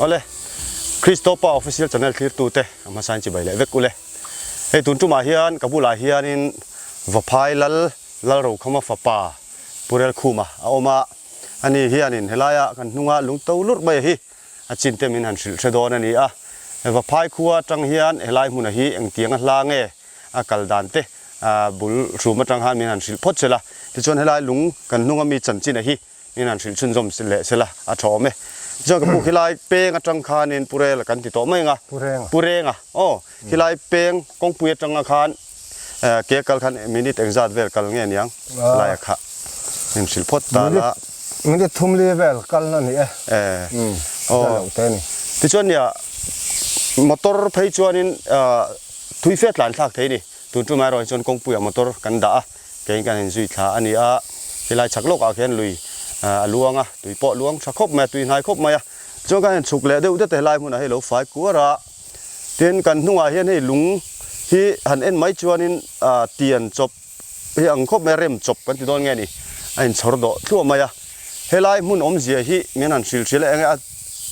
Awle, Kristopa Official Channel thlirtute a hmasain chibai leh vek ule. Hei tun tumah hian ka bulah hianin Vaphai Lal Lalrokhama fapa Pu Relkhuma a awm a, ani hianin helaia kan hnunga lungto lurh mai hi a chinte min han hrilh hre dawn a ni a. Vaphai khua atang hian helai hmuna hi engtianga hla nge a kal dan te bul hrum atang khan min han hrilh phawt sela, tichuan helai lung kan hnunga mi chanchina hi min han hrilh chhunzawm leh sela a tha awm e. Tichuan ka pu khilai peng atang khanin Pu Rela kan ti tawh mai ang a, Pu Renga aw khilai peng kawngpui atanga khan ke kal khan minute engzat vel kal nge niang laia kha min hrilh phawt ta la. Minute thum li vel kal a ni e. Aw tichuan nia motor phei chuanin thui fe tlan thlak thei a ni. Tun tumah erawh hi chuan kawngpuiah motor kan dah a, keiin kan inzui thla a ni a. Helai chhak lawkah khian lui a luang a, tui pawh a luang tha khawp mai a, tui hnai khawp mai a. Tichuan kan han chhuk leh deuh det a helai hmunah hei lo fai kuar a. Tin, kan hnungah hian hei lung hi han en mai chuanin tian chawp hi ang khawp mai a, rem chawp kan ti dawn nge ni, a inchhawr dawh thluah mai a. Helai hmun awmzia hi min han hrilh hrilh a, enge a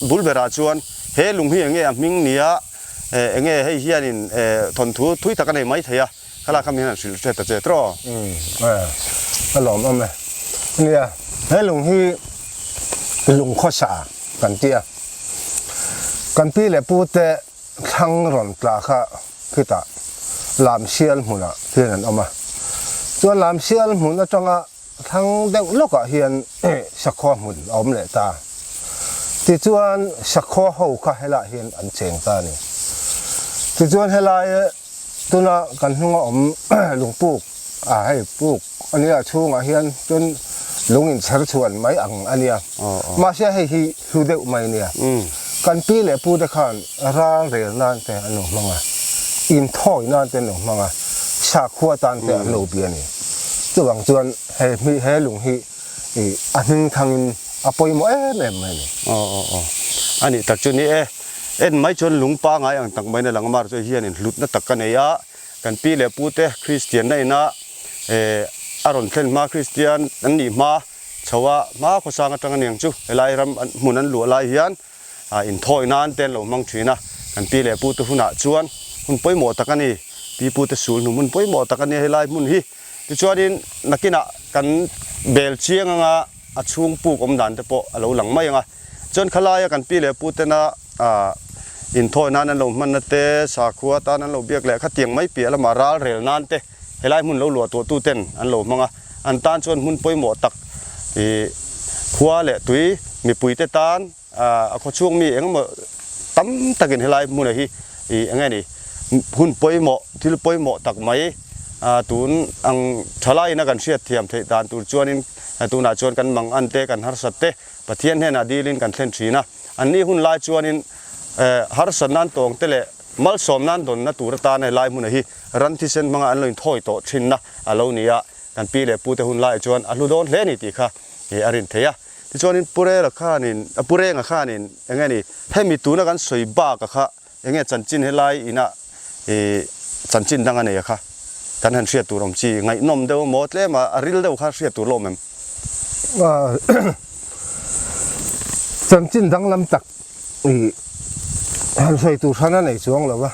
bul berah chuan he lung hi enge a hming nia, enge hei hianin thawnthu thui tak a nei mai thei a, khalak kha min han hrilh hret ta che tawh. A lawmawm e. Nia, he lung hi lung khawsa kan ti a, kan pi leh pu te thlang rawn tla kha khitah Lamsial hmunah hian an awm a, chuan Lamsial hmun atanga Thlang deuh lawkah hian sakhua hmun a awm leh ta. Tichuan sakhua ho kha helaiah hian an cheng ta a ni. Tichuan helai tuna kan hnunga awm lungpuk a hei puk a nia chhungah hian chuan lung inchher chhuan mai ang a nia. Mahse hei hi hlu deuh mai a nia. Kan pi leh pu te khan ral rel nan te an lo hmang a, inthawi nan te an lo hmang a, sakhua tan te an lo bia a ni. Chuvang chuan he hmi he lung hi ih a hming thangin a pawimawh em em mai a ni. Aw aw aw a nih tak chu ni e. En mai chuan lung pangai ang tak mai na lang mar chu hianin hlutna tak ka nei a, kan pi leh pu te Kristian na ina eh a rawn thlen hma Kristian an nih hma chho a hma khawsang atang aniang chu helai ram hmun an luah lai hian a inthawi nan te an lo hmang thin a, kan pi leh pu te hunah chuan hun pawimawh tak a ni, pi pu te sul hnu hmun pawimawh tak a ni helai hmun hi. Tichuanin nakinah kan bel chiang anga a chhung puk awm dan te pawh a lo lang mai ang a, chuan khalaia kan pi leh pu tena inthawi nan an lo hmanna te, sakhua tan an lo biak leh khatiang mai piah lamah ral rel nan te helai hmun lo luah tuah tu ten an lo hmang a, an tan chuan hmun pawimawh tak ih khua leh tui mipui te tan a khaw chhung mi engemaw tam takin helai hmuna hi ih eng nge ni hun pawimawh thil pawimawh tak mai tun ang thalaiin a kan hriat thiam theih dan tur chuanin tunah chuan kan mang an te kan harsat te Pathian hnenah dilin kan thlen thin a, anni hun lai chuanin harsat nan tawng te leh malsawm nan dawnna tur atana helai hmuna hi ran thisen hmanga an lo inthawi tawh thinna a lo ni a, kan pi leh pu te hun laiah chuan a hlu dawn hle a ni tih kha a rin theih a. Tichuanin Pu Rela khanin, Pu Renga khanin eng nge ni, hemi tuna kan sawi bak a kha eng nge chanchin helai ina ih chanchin dang a nei a kha kan han hriat tur awm chi ngaihnawm deuh emaw tlem a, a ril deuh kha hriat tur lawm em? Chanchin danglam tak ih han sawi tur hran a nei chuang lo va,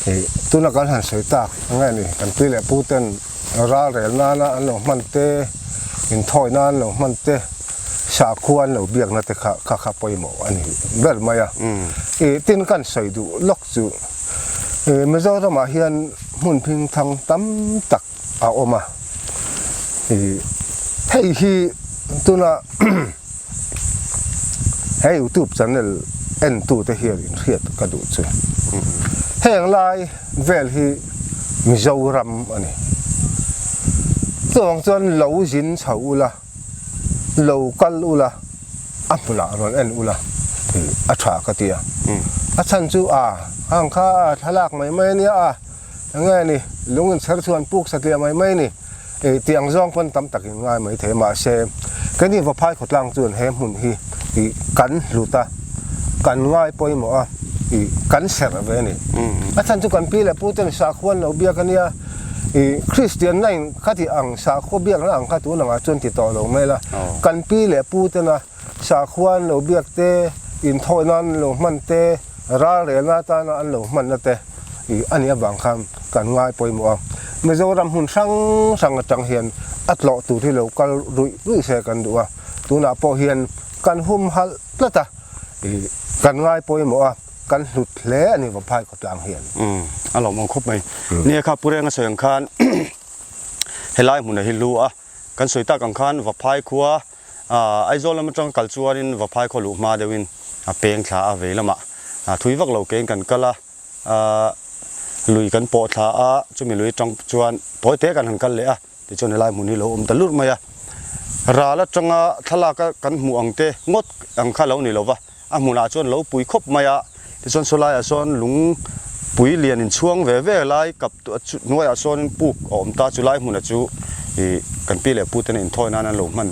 ih tuna kan han sawi tak ang nge ni kan pi leh pu ten ral rel nana an lo hman te, inthawi nan an lo hman te, sakhua an lo biakna te kha kha kha pawimawh a ni ber mai a. Ih tin kan sawi duh lawk chu ih Mizoramah hian hmun phing thang tam tak a awm a, ih hei hi tuna he youtube channel en tu te hian in hriat ka duh chu heng lai vel hi Mizoram a ni chuvang chuan lo zin chho ula lo kal ula a hmunah rawn en ula tih a tha ka ti a a chhan chu a hang kha thlalak mai mai a nia a. Enge ni, lung inchher chuan puk satliah mai mai ni. Ih tiang zawng pawn tam tak in ngai mai thei mahse keini Vaphai khawtlang chuan he hmun hi ih kan hlut a, kan ngai pawimawh a, ih kan serh ve a ni. A chhan chu kan pi leh pu ten sakhua an lo biak a nia, ih Kristian na in khati ang sakhua biakna ang kha tun angah chuan ti tawh lo mai la, kan pi leh pu tena sakhua an lo biak te. inthawh nan an lo hman te, ralrelna atana an lo hmanna te ih a nih avang khan kan ngai pawimawh a. Mizoram hmun hrang hrang atang hian a tlawh tur hi lo kal ruih ruih se kan duh a, tunah pawh hian kan humhalh tlat a, ih kan ngai pawimawh a, kan hlut hle a ni Vaphai khawtlang hian. Umm a lawmawm khawp mai. Nia kha Pu Renga sawi ang khan helai hmunah hi lu a, kan sawi tak ang khan Vaphai khua Aizawl lam atanga kal chuanin Vaphai khaw luh hma deuhin a peng thla a vei lamah thui vak lo kein kan kal a, lui kan pawh thla a, chumi lui atang chuan tawi te kan han kal leh a, tichuan helai hmun hi lo awm ta lurh mai a. Ral atanga thlalak a kan hmuh ang te ngawt ang kha lo ni lo va. A hmunah chuan lo pui khawp mai a, tichuan sawlaiah sawn lung pui lian inchhuang ve ve lai kap hnuaiah sawn puk a awm ta, chulai hmunah chu ih kan pi leh pu ten inthawi nan an lo hman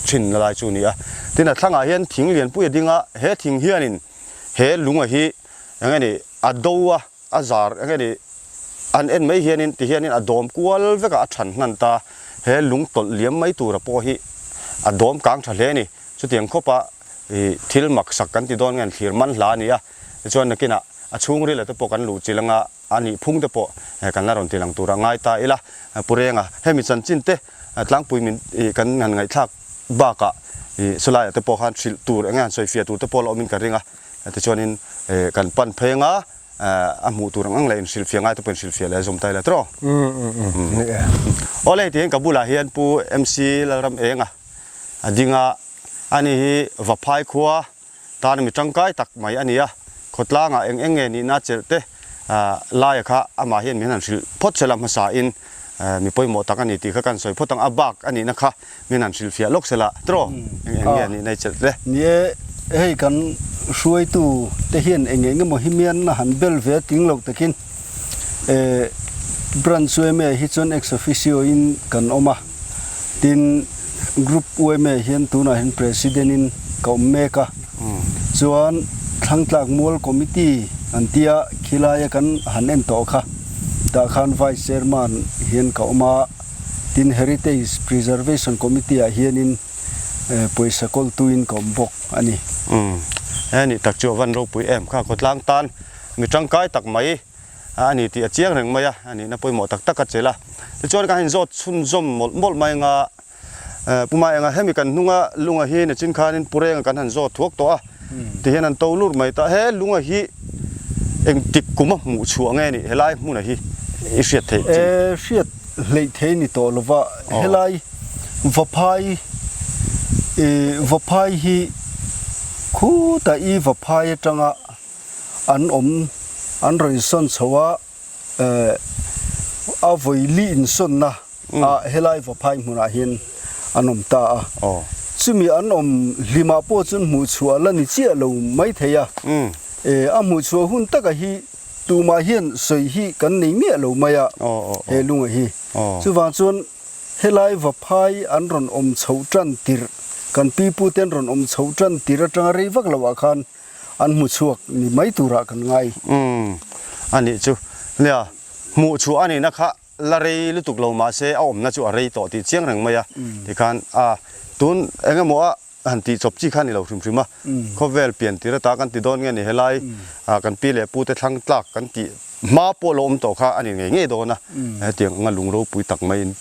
thin na lai chu a ni a. Tin a thlangah hian thing lian pui a ding a, he thing hianin he lunga hi eng nge ni a do a, a zar eng nge ni an en mai hianin ti hianin a dawm kual vek a, a than hnan ta, he lung tawlh liam mai tura pawh hi a dawm kang tha hle a ni. Chutiang khawpa ih thil maksak kan ti dawn nge an thlir man hla a ni a, tichuan nakinah a chhungril te pawh kan luh chilh anga a nih phung te pawh kan la rawn ti lang tur a ngai ta ila. Pu Renga, hemi chanchin te tlangpui min ih kan han ngaihthlak bakah ih sawlaiah te pawh khan hrilh tur eng nge han sawifiah tur te pawh la awmin ka ring a, tichuanin kan pan phei anga a hmuh tur ang ang leh inhrilhfiah ngai te pawh inhrilhfiah leh a zawm ta ila tiraw? Awle hetiang hian ka bulah hian Pu MC Lalram Enga a ding a, ani hi Vaphai khua tan mi tangkai tak mai a ni a, khawtlangah eng eng nge nihna chelh te laia kha amah hian min han hrilh phawt sela hmasa in mi pawimawh tak a ni tih kha kan sawi phawt ang, a bak a nihna kha min han hrilhfiah lawk sela tiraw eng eng nge nihna i chelh te. Ni e, hei kan hruaitu te hian eng eng emaw hi mian a han bel ve a tling lo takin Branch yma hi chuan ex officio in kan awm a. Tin, Group yma hian tunah hian President in ka awm mek a, chuan Thlangtlak Mual Committee an tia khilaia kan han en tawh kha, tah khan Vice Chairman hian ka awm a, tin Heritage Preservation Committee ah hianin pawisa kawltuin ka awm bawk a ni. Umm, he nih tak chu a van ropui em kha khawtlang tan mi tangkai tak mai. a ni tih a chiang reng mai a, a nihna pawimawh tak tak a chelh a. Tichuan kan inzawt chhunzawm mawlh mawlh mai anga Pu Maenga hemi kan hnunga lunga hi nichin khanin Pu Renga kan han zawt thuak tawh a, tihian an to lur mai ta. He lunga hi engtik kum a hmuh chhuah nge nih helai hmuna hi i hriat theih chin? E, hriat hleih thei ni tawh lova, helai Vaphai, e Vaphai hi khutah i Vaphai atanga an awm an rawn insawn chho a eh a vawi li insawnna ah helai Vaphai hmunah hian an awm ta a chumi an awm hlimah pawh chuan hmuh chhuah la ni chiah lo mai thei a eh a hmuh chhuah hun taka hi tumah hian sawi hi kan nei miah lo mai a he lunga hi chuvang chuan helai Vaphai an rawn awm chho tan tirh kan pipu te an rawn awm chho tan tirh atanga rei vak loh ah khan an hmu chhuak ni mai turah kan ngai. Umm, a nih chu. Nia, hmuh chhuah a nihna kha la rei lutuk lo mahse a awmna chu a rei tawh tih chiang reng mai a. Tikhan a, tun eng emaw a han tih chawp chi kha a ni lo hrim hrim a. Khawvel pian tir ata kan ti dawn nge ni helai kan pi leh pu te thlang tlak kan tih hma pawh lo awm tawh kha a ni ngei ngei dawn a. Hetiang anga lung ropui tak maiin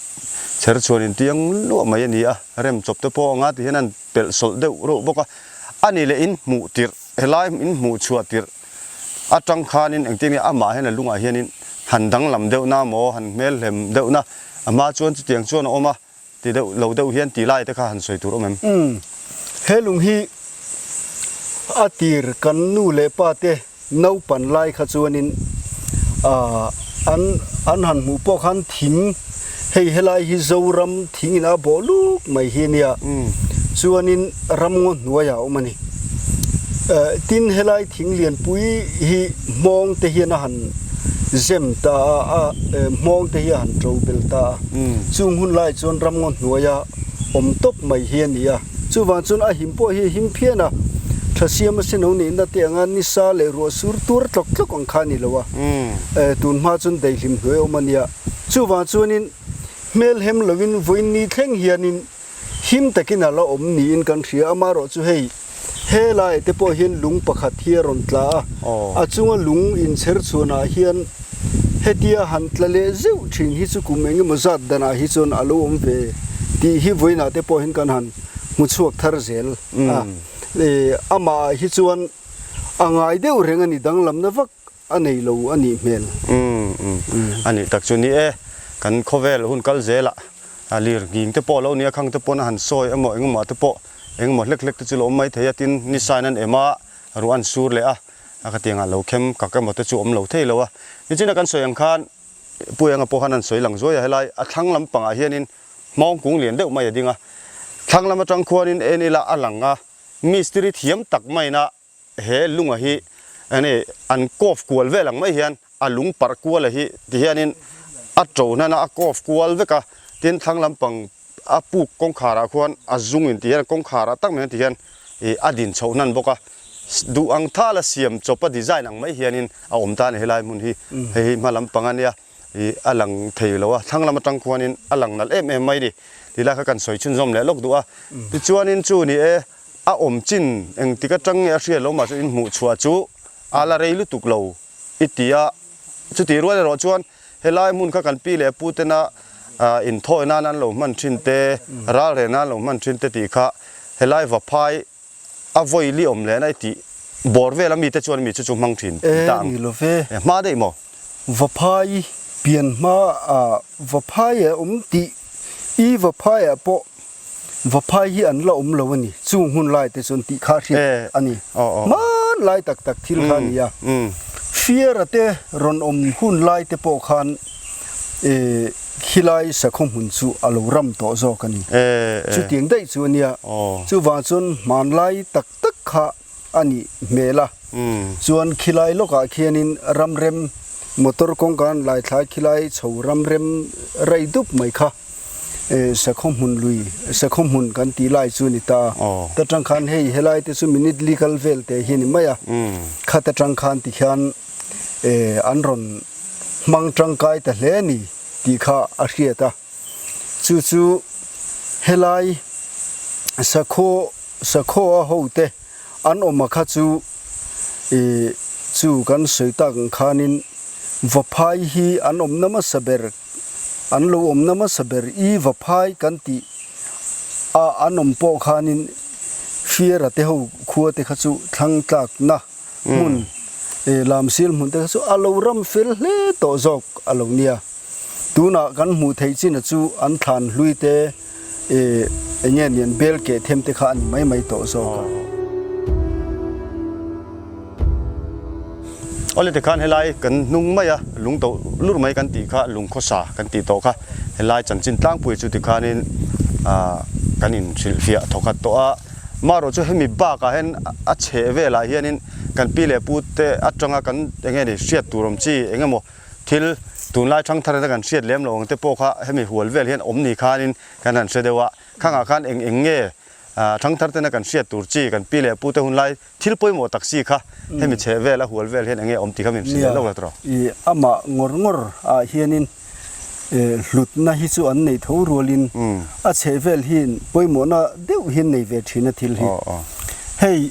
chher chhuan intiang luah mai a ni a, rem chawp te pawh anga ti hian an pelh sawlh deuh reuh bawk a, a ni leh in hmuh tirh helai in hmuh chhuah tirh atang khanin engtin nge amah hian a lungah hianin han danglam deuh na maw han hmel hlem deuh na a hma chuan chutiang chuan a awm a ti deuh lo deuh hian tih lai te kha han sawi tur awm em? Umm he lung hi a tir kan nu leh pa te Naupan lai kha chuanin ah an an han hmuh pawh khan thing hei helai hi Zoram thing in a bawh luk mai hi ania chuanin ramngaw hnuaiah a awm a ni. Eh tin helai thing lianpui hi hmawng te hian a han zem ta a a hmawng te hi a han to bel ta a chung hun lai chuan ramngaw hnuaia awm tawp mai hi a ni a. Chuvang chuan a him pawh hi a him phian a, tha siam a seno nihna te anga nisa leh ruah sur tuar tlawk tlawk ang kha a ni lo a, tun hma chuan daihlim hnuai a awm a nia. Chuvang chuanin hmel hem loin vawiin ni thleng hianin him takin a la awm niin kan hria, amaherawh chu hei. Helaiah te pawh hian lung pakhat hi a rawn tla a, a chunga lung inchher chhuanah hian hetia han tla leh zeuh thin hi chu kum engemaw zat danah hi chuan a lo awm ve tih hi vawiinah te pawh hian kan han hmu chhuak thar zel a. Amah ah hi chuan a ngai deuh reng a ni, danglamna vak a nei lo a nih hmel. Umm a nih tak chu ni e, kan khawvel hun kal zelah a lir nghing te pawh lo nia khang te pawn a han sawi emaw engemaw te pawh engemaw hlek hlek te chu lo awm mai thei a tin ni sign an em a ruah an sur leh a a khatiangah lo khem kak emaw te chu awm lo thei lo a nichina kan sawi ang khan Pu Enga pawh khan an sawi lang zuai a helai a thlang lampangah hianin hmawng kung lian deuh mai a ding a thlang lam atang khuanin en ila a lang a mistiri thiam tak maiin a He lunga hi enge an kawf kual vel ang mai hian a lung parh kuala hi ti hianin a to hnan a a kawf kual vek a, tin thlang lampang a puk kawngkhar ah khuan a zung in ti hian kawngkhar ah tak mai hian ti hian ih a din chhoh hnan bawk a, duh ang thala siam chawp a design ang mai hianin a awm ta a ni helai hmun hi, hei hi hma lampang a nia. Ih a lang thei lo a, thlang lam atang khuanin a lang nalh em em mai ni tih lai kha kan sawi chhunzawm leh lawk duh a. Tichuanin chu ni e, a awm chin engtik atang nge a hriat lo mahse in hmuh chhuah chu a la rei lutuk lo i ti a. Chutih rual erawh chuan helai hmun kha kan pi leh pu tena inthawi nan an lo hman thin te, ral reh nan an lo hman thin te tih kha helai vaphai a vawi li awm lehna i tih bawr vel a mite chuan mi chu chu hmang thin ti ta ang. E ni lo ve. E hma daih maw? Vaphai pian hma ah Vaphai a awm tih i Vaphai ah pawh Vaphai hi an la awm lo a ni. Chung hun lai te chuan tih kha hriat a ni. Hman lai tak tak thil kha a ni a. Fiara te rawn awm hun lai te pawh khan E, khilai sakhaw hmun chu a lo ram tawh zawk a ni. Chutiang daih chu a nia. Chuvang chuan hmanlai tak tak kha a nih hmel a. Chuan khilai lawkah khianin ramrem, motor kawngka an lai thlai khilai chho ramrem rei dup mai kha sakhaw hmun lui, sakhaw hmun kan tih lai chu a ni ta. Ta tang khan hei helai te chu minute li kal vel te hi a ni mai a. Khata tang khan tikhian an rawn hmang tangkai ta hle a ni tih kha a hriat a. Chu chu helai sakhaw sakhaw a hote an awm a kha chu ih chu kan sawi tak ang khanin Vaphai hi an awmna hmasa ber an lo awmna hmasa ber i Vaphai kan tih a an awm pawh khanin Fiara te ho khua te kha chu thlang tlakna hmun lamsil hmun te kha chu a lo ram fel hle tawh zawk a lo nia. Tunah kan hmuh theih chin chu an thlan hlui te eng nge nian bel keh them te kha a ni mai mai tawh zawk a. Awle tikhan helai kan hnung mai a lung to lur mai kan tih kha lung khawsa kan tih tawh kha helai chanchin tlangpui chu tikhanin kan inhrilhfiah thawkhat tawh a. Marawh chu hemi bakah hian a chheh velah hianin kan pi leh pu te atanga kan eng nge ni hriat tur awm chi eng emaw thil tunlai thangthar atanga kan hriat lem lo ang te pawh kha hemi hual vel hian awm ni khanin kan han hre deuh a. Khangah khan eng eng nge thangthar tena kan hriat tur chi kan pi leh pu te hunlai thil pawimawh tak si kha hemi chheh vel a hual vel hian eng nge awm tih kha min hrilh leh lawk la tawh. Nia, amah ngawr ngawr ah hianin Hlutna hi chu an nei tho rualin a chhehvel hian pawimawhna deuh hian nei ve thin a thil hi. Hei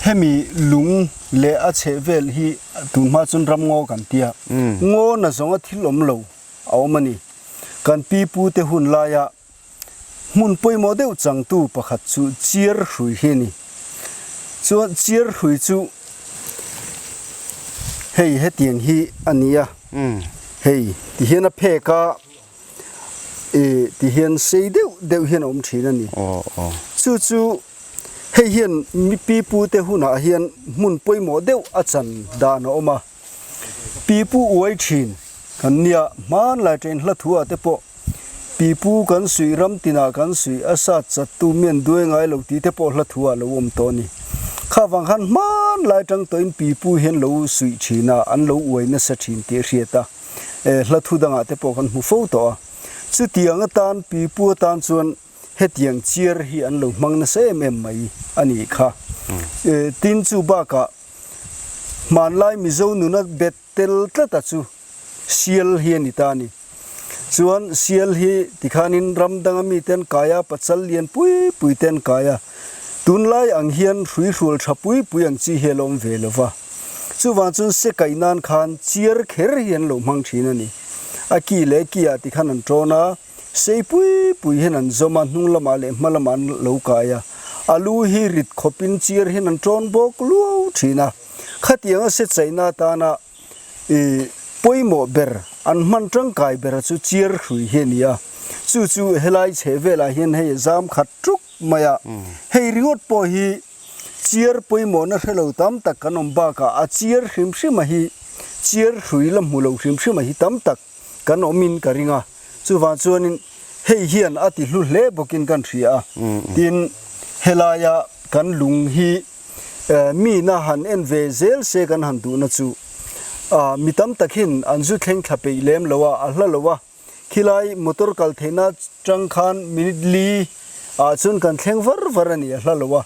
hemi lung leh a chhehvel hi tunhma chuan ramngaw kan tia. Ngaw na zawnga thil awm lo a awm a ni. Kan pi pu te hun laia Hmun pawimawh deuh changtu pakhat chu chiar hrui hi a ni. Chuan chiar hrui chu hei hetiang hi a ni a, hei ti hian a phek a, ih ti hian sei deuh deuh hian a awm thin a ni. Chu chu hei hian mi pipu te hunah hian hmun pawimawh deuh a chan dan a awm a. Pipu uai thin kan nia hmanlai train hla thu ah te pawh Pipu kan suih ram tinah kan suih a sat chat tu mian duai ngai lo tih te pawh hla thu ah lo awm tawh a ni. Kha vang khan hmanlai tang tawhin pipu hian lo suih thin a, an lo uai nasa thin tih a hriat a, hla thu dangah te pawh kan hmu fo tawh a. Chutiang atan pipu atan chuan hetiang chiar hi an lo hmang nasa em em mai a nih kha. Tin chu bakah hmanlai Mizo nuna bet tel tlata chu sial hi a ni ta a ni. Chuan sial hi tikhanin ram danga mite an kai a, pachal lian pui pui te an kai a. Tunlai ang hian hruihrual tha pui pui ang chi hi a la awm ve lo va. Chuvang chuan se kaih nan khan chiar kher hi an lo hmang thin a ni. A ki leh ki ah ti khan an tawn a, sei pui pui hian an zawm a, hnung lamah leh hma lamah an lo kai a. A lu hi rit khawpin chiar hian an tawn bawk luau thin a. Khatianga se chaihna atana I pawimawh ber, an hman tangkai bera chu chiar hrui hi a ni a. Chu chu helai chheh velah hian hei a zam khat tuk mai a. Hei ringawt pawh hi chiar pawimawhna hre lo tam tak kan awm bakah a chiar hrim hrima hi chiar hrui la hmu lo hrim hrima hi tam tak kan awmin ka ring a. Chuvang chuanin hei hian a ti hlu hle bawkin kan hria a. Tin, helaia kan lung hi Mi na han en ve zel se kan han duhna chu mi tam tak hin an zu thleng thla peih lem lo a, a hla lo a. Khilai motor kal theihna tang khan minute li ah chuan kan thleng var var a ni, a hla lo a.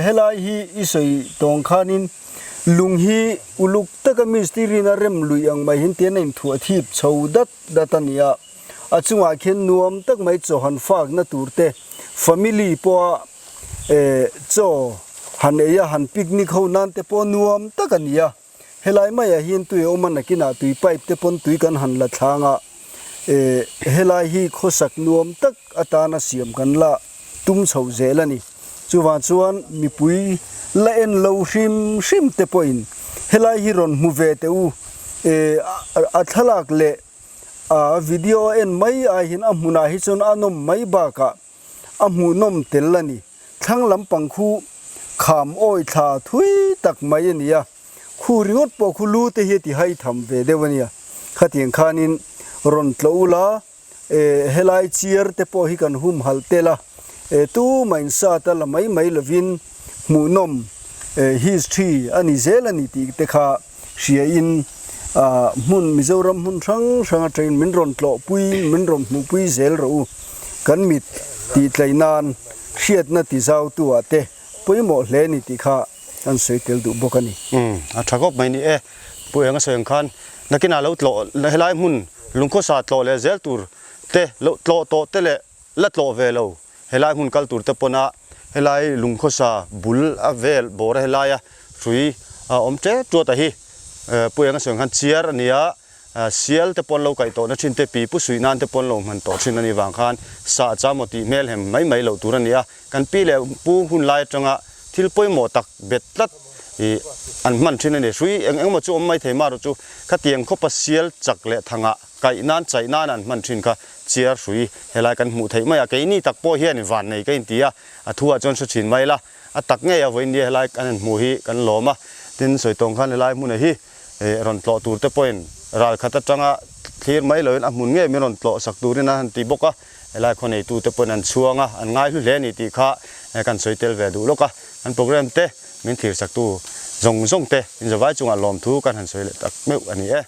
Helai hi i sawi tawng khanin lung hi uluk taka mistiri in a rem luih ang mai hin tian a inthuah thip chho dat dat a ni a. A chungah khian nuam tak mai chaw han fakna tur te family pawha Eh, chaw han ei a, han picnic ho nan te pawh nuam tak a ni a. Helai maiah hian tui a awm a, nakinah tui pipe te pawn tui kan han la thlang a. Eh, helai hi khawsak nuam tak atana siam kan la tum chho zel a ni. Chuvang chuan mipui la en lo hrim hrim te pawhin helai hi rawn hmu ve teh u. Eh, a thlalak leh a video a en mai ai hian a hmunah hi chuan a nawm mai bakah A hmuhnawm tel a ni. Thlang lampang khu kham awi thla thui tak mai a ni a, khu ringawt pawh khu lu te hi a ti hai tham ve deuh a nia. Khatiang khanin rawn tlawh ula, e helai chiar te pawh hi kan humhalh tel a, e tumah insat a la mai mai lovin hmuhnawm e history a ni zel a ni tih te kha hria in hmun Mizoram hmun hrang hrang atangin min rawn tlawh pui min rawn hmuh pui zel rawh u. Kan mit tih tlaih nan hriatna ti zau tu ah te pawimawh hle ni tih kha kan sawi tel duh bawk a ni. Umm a tha khawp mai ni e. Pu Enga sawi ang khan nakinah lo tlawh helai hmun lungkhawsa tlawh leh zel tur te lo tlawh tawh te leh la tlawh ve lo Helai hmun kal tur te pawna helai lungkhawsa bul a vel bawr a helaia hrui a awm ṭet ṭuat a hi Pu Enga sawi ang khan chiar a ni a, sial te pawn lo kaih tawhna ṭhin te pi pu suih nan te pawn lo hman tawh ṭhin a nih vang khan sah cham aw tih hmel hem mai mai loh tur a ni a, kan pi leh pu hun lai aṭanga thil pawimawh tak bet tlat ih an hman ṭhin a ni. Hrui eng engemaw chu awm mai thei marawh chu khatiang khawpa sial chak leh thangah kaih nan chaih nan an hman ṭhin kha Chiar hrui helai kan hmuh theih mai a, keini tak pawh hian van nei ka inti a, a thu ah chuan hre thin mai la, a tak ngei a vawiin nia helai kan han hmuh hi kan lawm a, tin sawi tawng khan helai hmuna hi rawn tlawh tur te pawhin ral khat atanga thlir mai loin a hmun ngei min rawn tlawh sak turin an han ti bawk a, helai khaw neitu te pawhin an chhuang a, an ngai hlu hle a ni tih kha kan sawi tel ve duh lawk a, kan program te min thlir sak tu zawng zawng te inzawvai chungah lawmthu kan han sawi leh tak meuh a ni e.